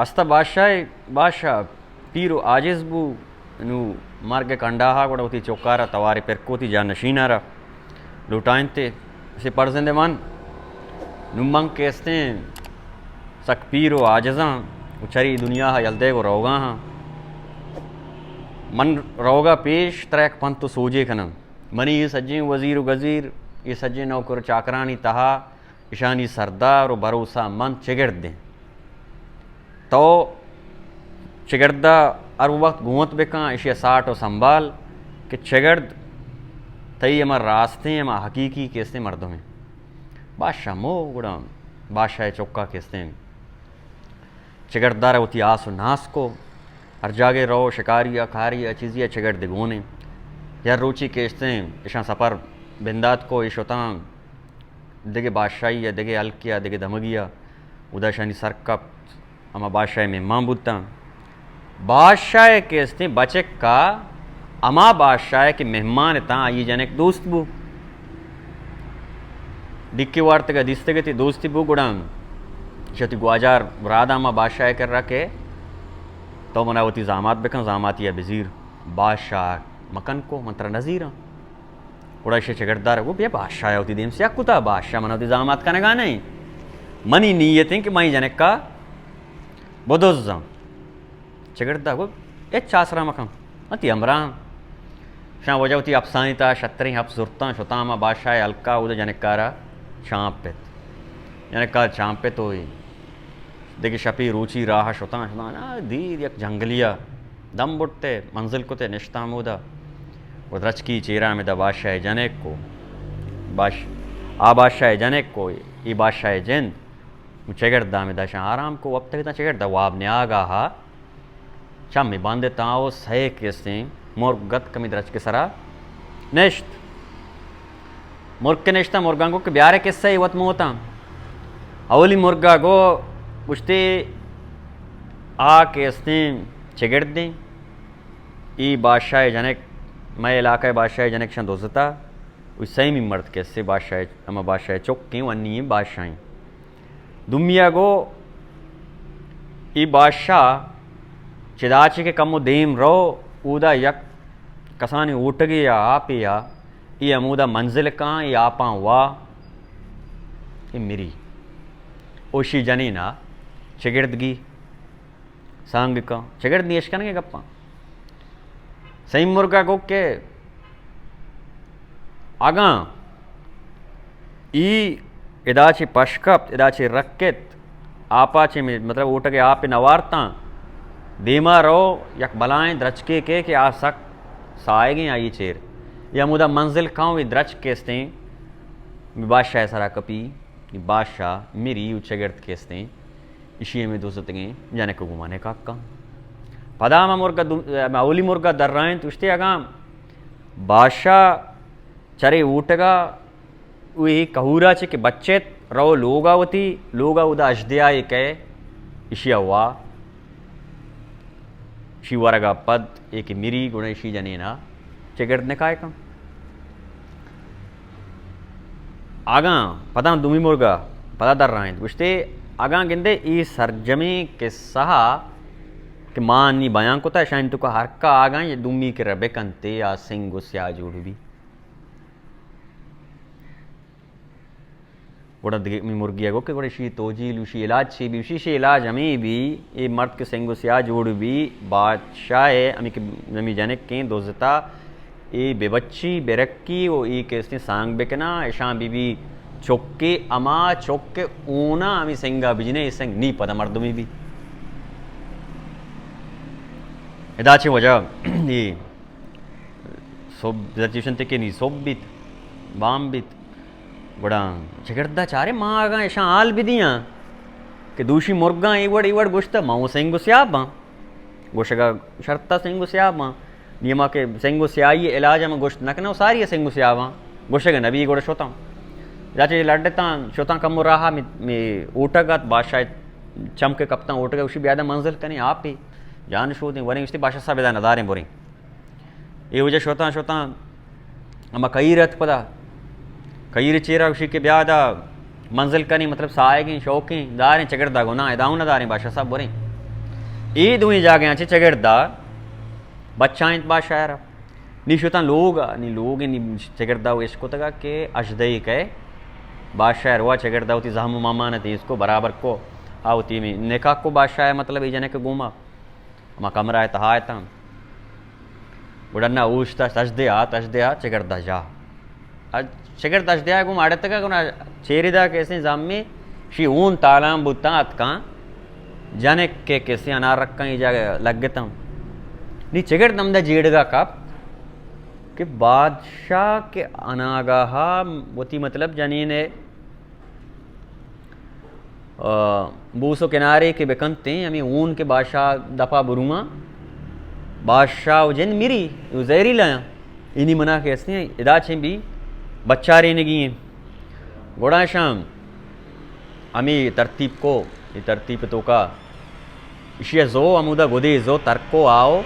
استا بادشاہ، بادشاہ پیر و عاجز بو، نو مرگ کنڈاہا گڑا وتی چکارا توارے پر کو، وتی جان نشینارا لوٹائنتے، اسے پرزند من، نو من کہ استیں سک پیر و عاجزاں و چری دنیا یل دیگ و روگا ہاں۔ من روگا پیش ترا یک پنت و سوجے کناں۔ منی اے سجیں وزیر و گزیر، اے سجیں نوکر و چاکرانی تہا اشانی سردار و بھروسہ مند چگرد انت۔ تو چگردا ہر وقت گونت بکن، اشیا ساٹ و سنبھال کہ چگرد تئی ہما راستیں، ہما حقیقی کہ استیں مردمے۔ بادشاہ مو گڑا بادشاہ چکا کہ استیں چگردارا وتی آس و ناس کو، ہر جاگے رو، شکاری ء کاری ء چیزی ء چگرد گون انت۔ یا روچی کہ استیں اشاں سفر بندات کو، اے شتاں دگہ بادشاہی ء دگہ ہلکے ء دگہ دمگی ء، اودا اشانی سر کپت، ہما بادشاہ ء مہمان بوتاں۔ بادشاہ ء کہ استیں بچک ء ہما بادشاہ ء کہ مہمان اتاں، آئی جنک دوست بو۔ ڈکی وارتگ ء دیستگ تی دوستی بو گڑا شتی گواجار رادا ہما بادشاہ ء کرا کہ تو منا وتی زامات بکن، زاماتی ء بزیر۔ بادشاہ مکن کو، من ترا نزیراں۔ گڑا ایشی چگردار گو، بیا بادشاہ وتی دیم سیاہ کتا، بادشاہ من وتی زامات کنگا نہیں۔ منی نیت ہیں کہ من جنکا بدزاں۔ چگردا گو، ہچ آسرا مکن، من تی ہمراہ۔ شاں وجہ وتی اپسانی تا شتریں اپ زرتاں، شتاں ہما بادشاہ ہلکا اود جنکارا چانپ پت۔ جنکار چانپ پت ہوئی۔ دگہ شپی روچی راہ شتاں، شتاں، آ، دیر یک جنگلیا دم بٹے، منزل کتے، نشتاں مودا۔ و درچکی چیرا ہمدا بادشاہ جنک کو، باش-، آ بادشاہ جنک کو، ای بادشاہ جند، و چگرد ہمدا شاں آرام کو، وپتگ تاں چگرد واب نیاگا ہا، چمی بندتاں و سئے کسیں مرگ اتک ہمے درچک سرا نشت۔ مرگ کہ نشتاں، مرگاں گو کہ بیارے کسہ ای وت موتاں۔ اولی مرگا گو گوشتے، آ کہ استیں چگردیں، ای بادشاہ جنک، مئے علاقہ بادشاہ جنک شاں دزتا۔ و سیمی مرد کہ استیں بادشاہ، ہما بادشاہ چکیں و انی بادشاہیں۔ دومی ء گو، ای بادشاہ چداچے کہ کمو دیم رو، اودا یک کسانی اوٹگے یا آپے یا، ای ہمودا منزل کاں، ای آپاں وا، ای مری۔ اوشی جنینا چگردگی سانگ کاں، چگرد نیش کنگے گپاں۔ سیم مرگا گو کہ اگاں ای ادا چہ پش کپت، ادا چہ رکت، آپا چہ می-، مطلب اوٹگ ء آپ نوارتاں، دیما رو یک بلائیں درچکے کے کہ آ سک سائگیں آئی چیر۔ یا ہمودا منزل کاؤں ای درچک کستیں، بادشاہ سرا کپی، بادشاہ مری و چگرد کستیں۔ ایشی ہمے دوزتگیں جنک گمانے کاکاں۔ پدا ہما مرگا دو-، ہما اولی مرگا درائینت، گوشتے اگاں بادشاہ چرے اوٹگا وی کہورا چہ کہ بچت رو لوگا وتی، لوگا اودا اژدیائے کئے، ایشی وا۔ شی ورگا پد اے کہ مری گڑا شی جنینا چگرد نکاح کن۔ آگاں پدا دومی مرگا پدا در رائنت۔ گوشتے، آگاں گندے ای سرجمیں قصہ کہ ما انی بیان کتا، اشانی توکا ہر کا آگاں یہ دومی کرا بکنتے آ سنگ و سیاہ جوڑ بی۔ گڑا دگہ می مرگی ء گو کہ گڑا شی توجیل، شی علاج چی بی؟ شی، شی علاج ہمیں بی، اے مرد کہ سنگ و سیاہ جوڑ بی، بادشاہ ء ہمیں کہ ہمیں جنکیں دوزتا، اے بے بچی، بے رکی و اے کہ استیں سانگ بکنا، اشاں بی بی چکے، اما چک اونا ہمیں سنگا بجنے، اے سنگ نی پدا مردمی بی۔ ادا چہ وجہ اے سب، بزاں چیشن تے کہ نی سب بیت، بام بیت۔ گڑا چگردا چارے ما اگاں اشاں حال بدیاں کہ دوشی مرگاں اے وڑ، اے وڑ گوشتا، ما وہ سنگ و سیاہ باں۔ گوشگا شرطا سنگ و سیاہ باں۔ نی ما کہ سنگ و سیاہی علاج ہم گوشت نہ کناں، ساری سنگ و سیاہ باں۔ گوشگا نبی گڑا شتاں۔ جاچے لڈتاں، شتاں کم و راہا می، می اوٹگ ات، بادشاہ چمکے کپتاں اوٹگا، گوشی بیاداں منزل کنیں، آپی جان شودیں، وریں، گوشتی بادشاہ صاحب ادا نداریں بریں۔ اے وجہ شتاں، شتاں، ہما کہیر ات پدا۔ کہیر چیرا گوشی کہ بیا دا منزل کنی، مطلب ساہگیں، شوقیں، داریں، چگردا گناہ، ادا ہوں نہ داریں، بادشاہ صاحب بریں۔ اے دوئیں جاگہاں چہ چگردا بچائینت بادشاہ را۔ نی شتاں لوگ ءَ، نی لوگ ءَ نی چگردا و اشکتگ کہ اژدہے کئے۔ بادشاہ روا چگردا وتی زہم و مامان ءَ تیز کو، برابر کو۔ آ وتی نکاح کو بادشاہ ءَ، مطلب اے جنک گوما۔ ہما کمرہ ءِ تہا اتاں۔ گڑا نہ اوشتا سجدے آ، سجدے آ، چگردا جا۔ ا-، چگرد اژدہا گوں اڑتگ ءَ گوں چیرے دا کہ استیں زامی شی اون تالان بوتاں اتکاں۔ جنک کہ کسے انار رکاں اے جاگہ لگتاں۔ نی چگرد ہمدا جیڑگا کپت کہ بادشاہ کہ اناگاہا وتی مطلب جنین ءَ آ، بوس و کنارے کہ بکنتیں، ہمے ہون کہ بادشاہ دپا برواں، بادشاہ و جند مری، و زہریلا یاں۔ اینی منا کہ استیں، ادا چیں بی بچارینگی ایں۔ گڑا شام ہمے ترتیب کو، اے ترتیب توکا اشی زو ہمودا گدے زو ترکو آؤ،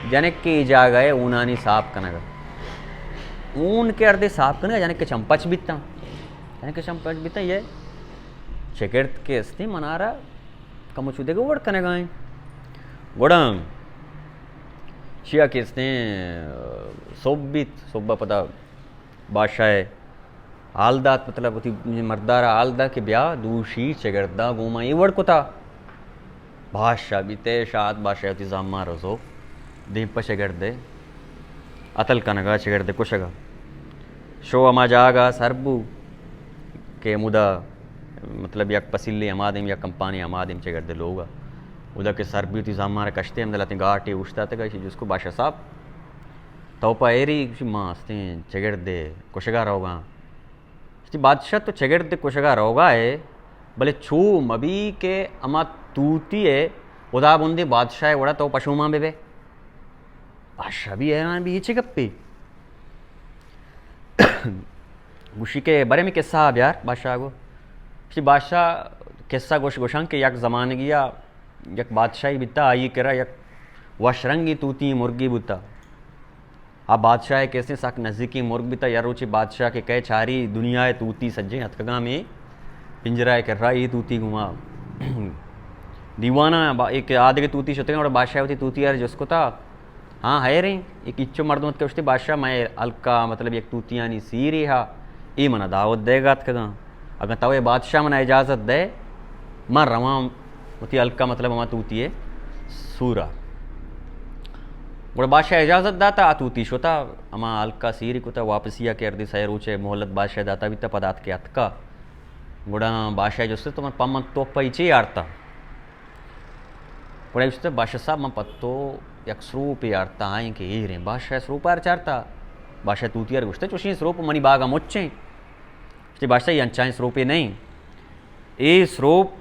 جنک کہ اے جاگہ ءَ ہونانی صاف کنگا۔ ہون کہ اردے صاف کنگا، جنک کہ چمپچ بیتاں۔ جنک کہ چمپچ بیتاں، یہ چگرد کہ استیں منارا کمو چو دگہ وڑ کنگا ایں۔ گڑا چیا کہ استیں، صبح بیت، صبح پدا بادشاہ ءَ حال دات، مطلب وتی مردارا حال دات کہ بیا دوشی چگردا گوما اے وڑ کتا۔ بادشاہ بیتے شاد، بادشاہ وتی زاما رزو دیم پہ چگردے اتل کنگا، چگردے کشگا۔ شو ہما جاگا سر بو کہ ہمودا مطلب یک پسیلے ہما دیم، یک کمپانی ہما دیم چگردے لوگا۔ اودا کہ سر بو وتی زاما را کشتے، ہمدا لتیں گاٹے اوشتاتگا، ایشی جست کو بادشاہ صاحب، تو پہ ایری؟ گوشی، ما استیں چگردے کشگا روگاں۔ گوشتی، بادشاہ تو چگردے کشگا روگا ئے، بلے چو مبی کہ ہما توتی ءَ ہدا بندیں بادشاہ ءِ وڑا تو پشومان بہ بئے۔ بادشاہ بی حیران بی، اے چے گپے؟ گوشی کہ برے ہمے قصہ ءَ بیار۔ بادشاہ گو، گوشتی، بادشاہ قصہ گوش گوشاں کہ یک زمانگی ءَ یک بادشاہے بیتا، آئی کرا یک وش رنگیں توتی مرگے بوتا۔ آ بادشاہ ءِ کہ استیں سک نزیکیں مرگ بیتا۔ یا روچے بادشاہ کہ کئے چاری دنیا ءِ توتی سجیں اتکگاں ہمے پنجرہ ءِ کرا، اے توتی گوما دیوانا با-، ایک آدگہ توتی شتگاں، گڑا بادشاہ وتی توتی ءَ را جست کتا، ہاں، حیریں، یک اچو مردم اتکا گوشتی، بادشاہ، مئے ہلکا، مطلب، یک توتیانی سیرے ہا، اے منا دعوت دئیگا اتکگاں۔ اگاں تو اے بادشاہ منا اجازت دئے، من رواں وتی ہلکا، مطلب، ہما توتی ءِ سورا۔ گڑا بادشاہ اجازت داتا، آ توتی شتا، ہما ہلکا سیری کتا، واپسی ءَ کردی، سئے روچے مہلت بادشاہ داتا بیتا، پدا اتکے اتکا۔ گڑا بادشاہ جست، تو من پہ من تو پہ چے آرتا؟ گڑا گوشت، بادشاہ صاحب، من پہ تو یک سروپے آرتا، آئیں کہ ایریں۔ بادشاہ سروپ آر چارتا۔ بادشاہ توتی آر گوشت، چوشیں سروپ منی باغا مچیں۔ گوشتی، بادشاہ، اے انچائیں سروپے نئیں۔ اے سروپ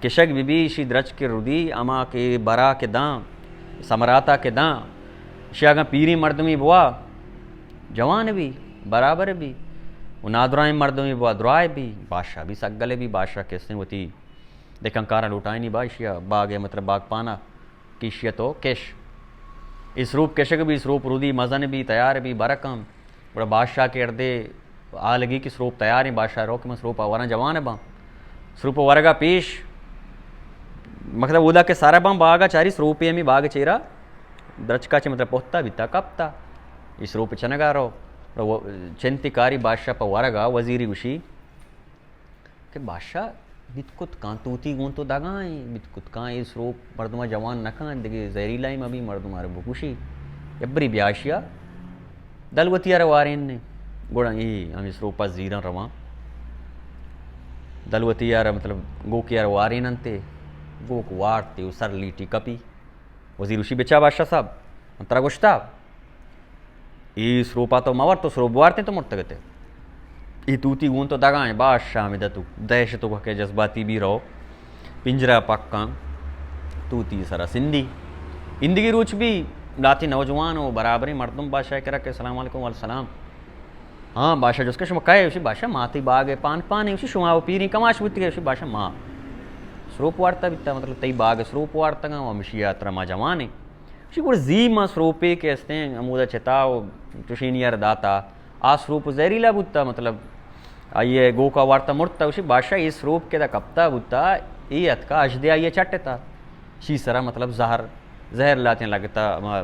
کشگ بہ بی، ایشی درچک ردی، ہما کہ برا کہ داں، ثمراتا کہ داں، ایشی اگاں پیریں مردمے بوا، جوان بی، برابر بی، و نادرائیں مردمے بوا، درائے بی۔ بادشاہ بی سک گل بی، بادشاہ کہ استیں وتی دکان کاراں لوٹائینی با، ایشی ءَ باغ ءَ، مطلب، باغپانا کہ ایشی ءَ تو کش۔ اے سروپ کشگ بی، سروپ رودی مزن بی، تیار بی، برکاں۔ گڑا بادشاہ کہ اردے آ لگی کہ سروپ تیاریں، بادشاہ رو کہ من سروپ ءَ وراں، جوان باں۔ سروپ ورگا پیش، مطلب، اودا کہ سر باں باغا چاری، سروپے ہمے باغ چیرا درچکا چہ، مطلب، پہتا بیتا، کپتا۔ اے سروپ چنگا رو۔ گڑا و-، چنتی کاری بادشاہ پہ ورگا، وزیری گوشی، کہ بادشاہ، بیت کت کاں توتی گوں تو دگائیں، بیت کت کاں اے سروپ مردما جوان نہ کاں، دگہ زہریلائیں مبی، مردما را بکشی۔ یبری بیا اشیا دلوتی ءَ را وارین نے۔ گڑا اے ہمے سروپا زیراں رواں۔ دلوتی ءَ را، مطلب، گوکے ءَ را وارین انتے۔ گوک وارتے و سر لیٹی کپی۔ وزیر گوشی، بچا بادشاہ صاحب، من ترا گوشتا، اے سروپا تو مور، تو سروپ بوارتیں تو مرتگتے۔ اے توتی گون تو دگائیں۔ بادشاہ ہمے دتو دہشت و کہ جذباتی بی رو، پنجرہ پکاں، توتی سرا سندی۔ اندگی روچ بی، لاتی نوجوان و برابریں مردم بادشاہ کرا کہ السلام علیکم، وعلیکم السلام۔ ہاں، بادشاہ جست کہ شما کئے؟ گوشی، بادشاہ، ما تئی باغ ءِ پان پان ایں۔ گوشی، شما و پیریں کماش بوتگے؟ گوشی، بادشاہ، ما سروپ وارتا بیتا، مطلب، تئی باغ ءِ سروپ وارتگاں و ہمشی ءَ ترا ما جوان ایں۔ گوشی، گڑا زی ما سروپے کہ استیں، ہمودا چتا و چشینی ءَ را داتا، آ سروپ زہریلا بوتا، مطلب، آئی ءِ گوکا وارتا مرتا۔ گوشی، بادشاہ، اے سروپ کہ ادا کپتا بوتا، اے اتکا اژدہائی ءَ چٹتا۔ شی سرا مطلب زہر، زہر لاتیں لگتا، ما،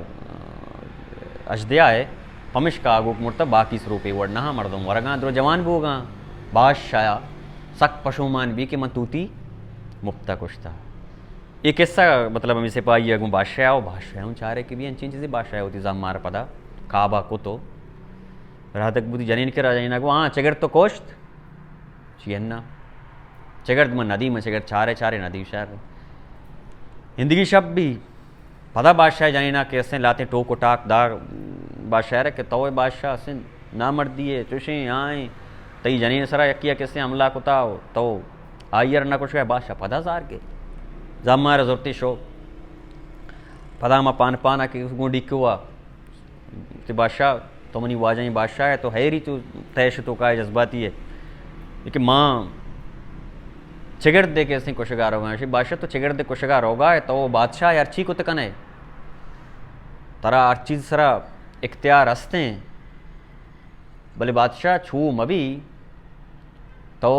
اژدیا ہے، پمشکا آگوک مرتا، باقی سروپے وڑ نہ، مردم ورگاں درو جوان بوگاں۔ بادشاہ سک پشومان بی کہ من توتی مپتا کشتا۔ یہ قصہ مطلب ہمیں سپاہی ہے گوں بادشاہ، و بادشاہ ہوں چارے کہ بی انچین چیزیں، بادشاہ ہوتی زامار پدا کعبہ کتو رہدک بودی جنین کرا، جنین گو ہاں چگڑد تو کشت؟ چی انا؟ چگڑد من ندی، من چگڑد چارے چارے ندی شہر۔ ہندگی شپ بی پدا بادشاہ جنینا کہ اسیں لاتیں ٹوک و ٹاک دا بادشاہ رے کہ تو بادشاہ اسیں نامردی ہے، چوشیں آئیں، تئی جنین سرا یکی کسیں حملہ کتا و تو آئیر نہ کشگا۔ بادشاہ پدا زار کے زامار زرتی شو۔ پدا ما پان پانا کہ گوں ڈیکوا تے بادشاہ، تو منی واجہیں بادشاہ ہے، تو حیری تو تیش تو کا جذباتی ہے کہ ماں چگڑد دے کے اسیں کشگا روگا ہے۔ بادشاہ تو چگڑد دے کشگا روگا ہے، تو بادشاہ ہر چی کت کنے، ترا ہر چیز سرا اختیار ہستیں، بلے بادشاہ چو مبی، تو